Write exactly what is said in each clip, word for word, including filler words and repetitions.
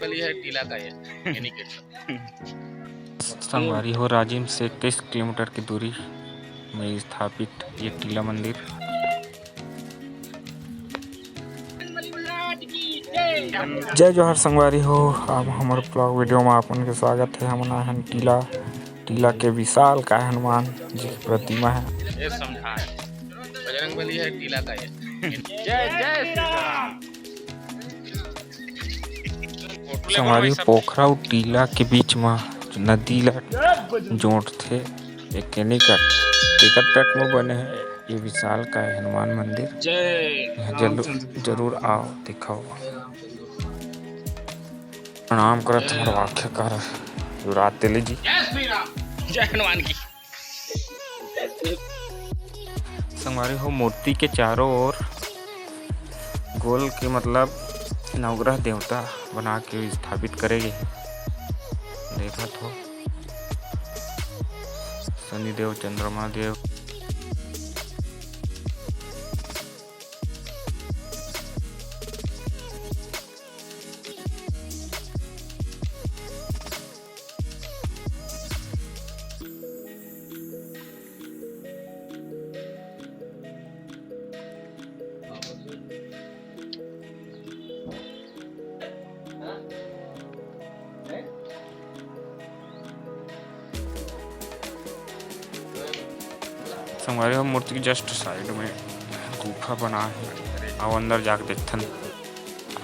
बलि है टीला का ये, एनीकेट। संगवारी हो, राजिम से इक्कीस किलोमीटर की दूरी में स्थापित ये टीला मंदिर। जय जोहार संगवारी हो, आप हमर vlog video में आपन के स्वागत है। हमन आए हन टीला, टीला के विशालकाय हनुमान जी की प्रतिमा है। ये समझा है, बजरंग बली है टीला का ये। जय जय श्री राम। संगवारी हो, पोखरा अउ टीला के बीच म नदी ला जोड़थे एक एनीकट, एकर तट म बने हे ये विशालकाय हनुमान मंदिर। जय यहाँ जलू-, रामचंद्र। जरूर आओ, दिखाओ। प्रणाम करत हमर वाक्यकार युवराज तेली जी। जय श्री राम, जय हनुमान की। संगवारी हो, मूर्ति के चारों ओर गोल के मतलब नवग्रह देवता बना के स्थापित करे गे हे। देखत हो, शनिदेव, चंद्रमा देव। संगवारी हो, मूर्ति के just side में गुफा बना हे। आओ अंदर जाके देखथन।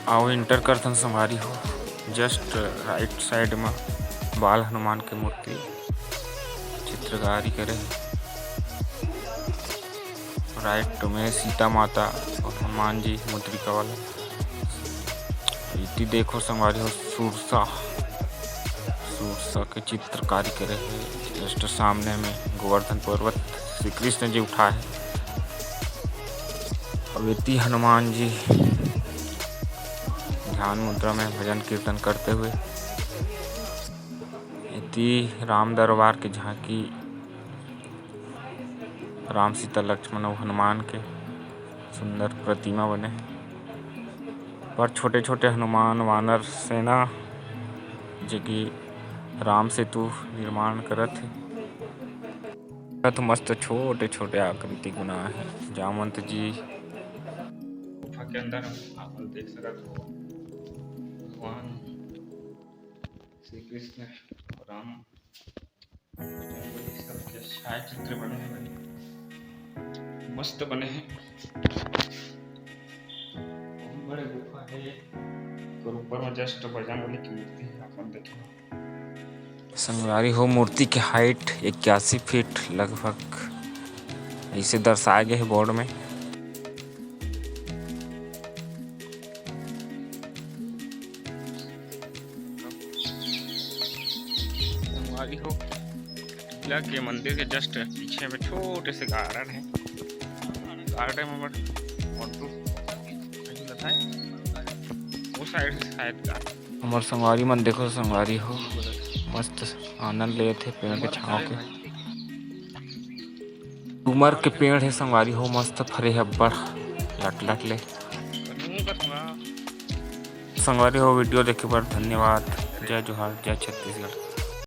आओ enter करथन संगवारी हो। Just right side में बाल हनुमान के मूर्ति चित्रकारी करे हे। Right में सीता माता और हनुमान जी मुद्रिका वाला। इति देखो संगवारी हो, सुरसा, सुरसा के चित्रकारी करे हे। Just सामने में गोवर्धन पर्वत, श्री कृष्ण जी उठा हे। अब इति हनुमान जी ध्यान मुद्रा में भजन कीर्तन करते हुए। इति राम दरबार के झांकी, राम, सीता, लक्ष्मण अउ हनुमान के सुंदर प्रतिमा बने हे। पर छोटे-छोटे हनुमान, वानर सेना, जे कि राम सेतु निर्माण करत हे। तो मस्त छोटे-छोटे आकृति बना हे। जामवंत जी गुफा के अंदर आप मन देख सकत हो, भगवान श्री कृष्ण, राम, बजरंगबली सबके छायाचित्र बने हे, मस्त बने हे। बहुत बड़े गुफा हे, ओकर ऊपर में just बजरंगबली की मूर्ति हे, आप मन देखिए। संगवारी हो, मूर्ति के height इक्यासी फीट लगभग, ऐसे दर्शाए गए हे board में। संगवारी हो, टीला के मंदिर के just पीछे में छोटे से garden हे। Garden में हमर मोंटू झूलत हे, वो side से शायद garden। हमर संगवारी मन देखो, संगवारी हो, मस्त आनंद लेत हे पेड़ के छांव के। डूमर के पेड़ हे संगवारी हो, मस्त फरे हे अब्बड़ लट लट ले। संगवारी हो, video देखे बर धन्यवाद। जय जोहार, जय छत्तीसगढ़।